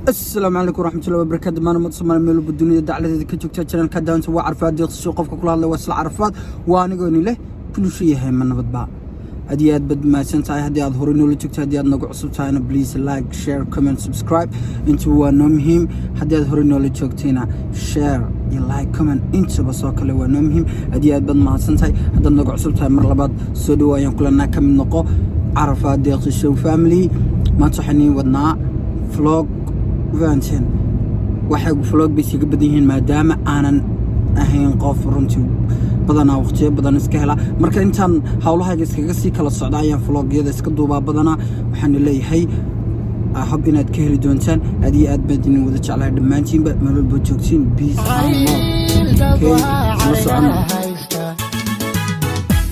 Asalaamu calaykum waraxmatullahi wabarakaatu. Maana Soomaali meel walba dunida dacladeeda ka joogta, channelka daanta waa Carafaad Deeqsisho. Qofka kula hadlay waa isla Carafaad, waa anigoo ni leh kulushu yahay ma nabadba. Aad iyo aad baad mahadsan tahay haddii aad horey noola joogto. Haddii aad nagu cusub tahayna, please like, share, comment, subscribe, intuba waa noo muhiim. Haddii aad horey noola joogtayna, share iyo like, comment intuba soo kale waa noo muhiim. Aad iyo aad baad mahadsan tahay. Haddaad nagu cusub tahay, mar labaad soo dhowo ayaan kulanaa. Ka mid noqo Carafaad Deeqsisho family. Maanta waxaan niin wadnaa vlog, fahanteen? Waxay vlog bay iskaga badan yihiin maadaama aanan ahayn qof runtii badanaa waqtiyo badan iska hela. Marka intaan howlahayga iskaga sii kala socda ayaan vlogyada iska duubaa badanaa. Waxaana leeyahay hob inaad ka heli doontaan. Aad iyo aad baad idin wada jeclahay dhammaantiinba, meel walba joogtiin. Peace and love. Okay, isla socono.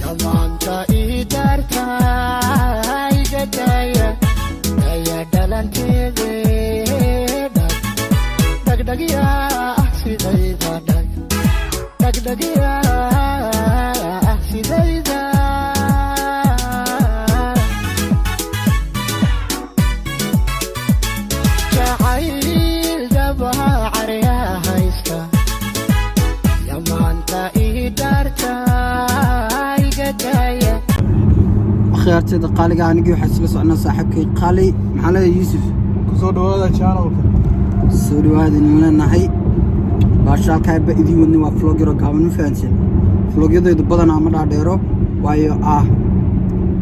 Yamaanta ii daarta iga daaya daya dhalanteede dhag dhagdhagya ah sidayda, dhag dhagdhagya ah sidayda. Jacayl dabacarya haysta, yamaanta ii daarta iga daaya. Akhyaarteeda qaaliga, anigii waxaa isla socnaa saaxiibkay qaali. Maxaa leedahay, Yuusuf? Kusoo dhawaada channelka. Soo dhawaada idin leenahay. Baashaalkaaba idiin wadnay waa vlog yaro gaaban, ma fahanteen? Vlogyadaydu badanaa ma dhaadheero, waayo ah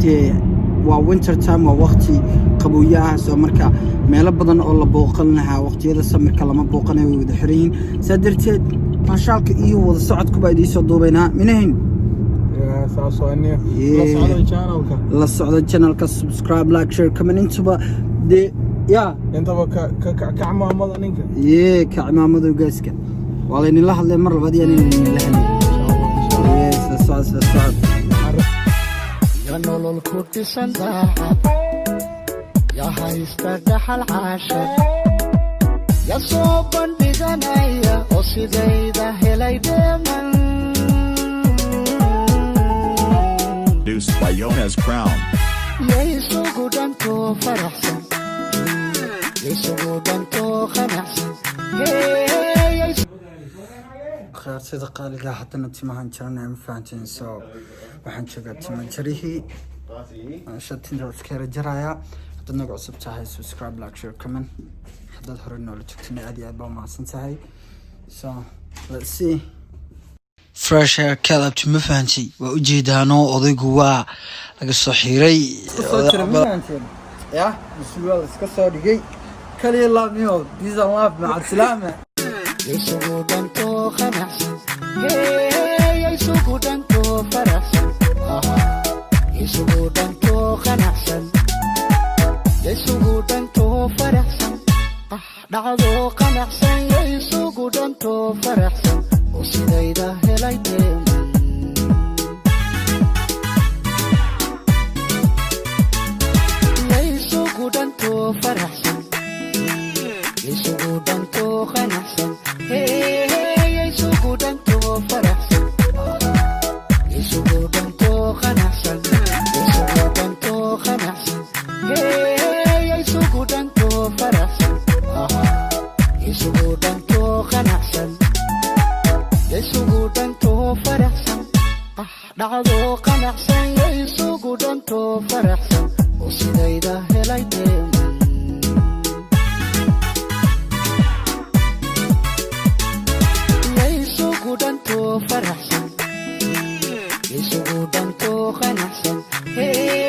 dee waa winter time, waa waqti qabooye ah. Soo marka meelo badan oo la booqan lahaa waqtiyada summerka lama booqanayo, way wada xiran yihiin. Saa darteed baashaalka iyo wada socodkuba idiin soo duubaynaa minahayn. Saasoo la socda channelka. La socda channelka, subscribe, like, share, comment intuba dee ya. Intaba ka ka ka cimaamada ninka. Yee, ka cimaamada gaaska waa laynila hadlay mar labaad, yaan laynila hadlay. Yee, sida socod, sida socod. Ya nolol ku dhisan daacad, ya haysta dhaxal caashaq, ya soo bandhiganaya oo sidayda helay dheeman. Produced by Jonas Crown. Ya isugu dhantoo faraxsan, ya isugu dhantoo qanacsan. Hey. Khiyaartida qaaliga, haddana timahan jaranaya, ma fahanteen? So waxaan joogaa tima jarihii, shatinta iska yara jaraya. Haddaad nagu cusub tahay, subscribe, like, share, comment. Haddaad hore noola joogtana, aad iyo aad baa umahadsan tahay. So let's see, fresh hair calabti, ma fahantay? Waa ujeedaano odaygu waa laga soo xiray, ma fahanteen? Ya surwaal iska soo dhigay, kaliya laabniyo. Peace and love, maca salaama. Isugu dhantoo qanacsan. Hey, isugu dhantoo faraxsan. Aha. Isugu dhantoo qanacsan, isugu dhantoo faraxsan. Ah, dhacdo qanacsan, ya isugu dhantoo faraxsan oo sidayda helay dheeman. Ya isugu dhantoo faraxsan, isugu dhantoo qanacsan. Hey, isugu dhantoo faraxsan, isugu dhantoo qanacsan, isugu dhantoo qanacsan. Hey, isugu dhantoo faraxsan. Aha. Isugu dhantoo qanacsan, isugu dhantoo faraxsan. Ah, dhacdo qanacsan, ya isugu dhantoo faraxsan oo sidayda helay dheeman. Ya isugu dhantoo faraxsan, isugu dhantoo qanacsan. Hey.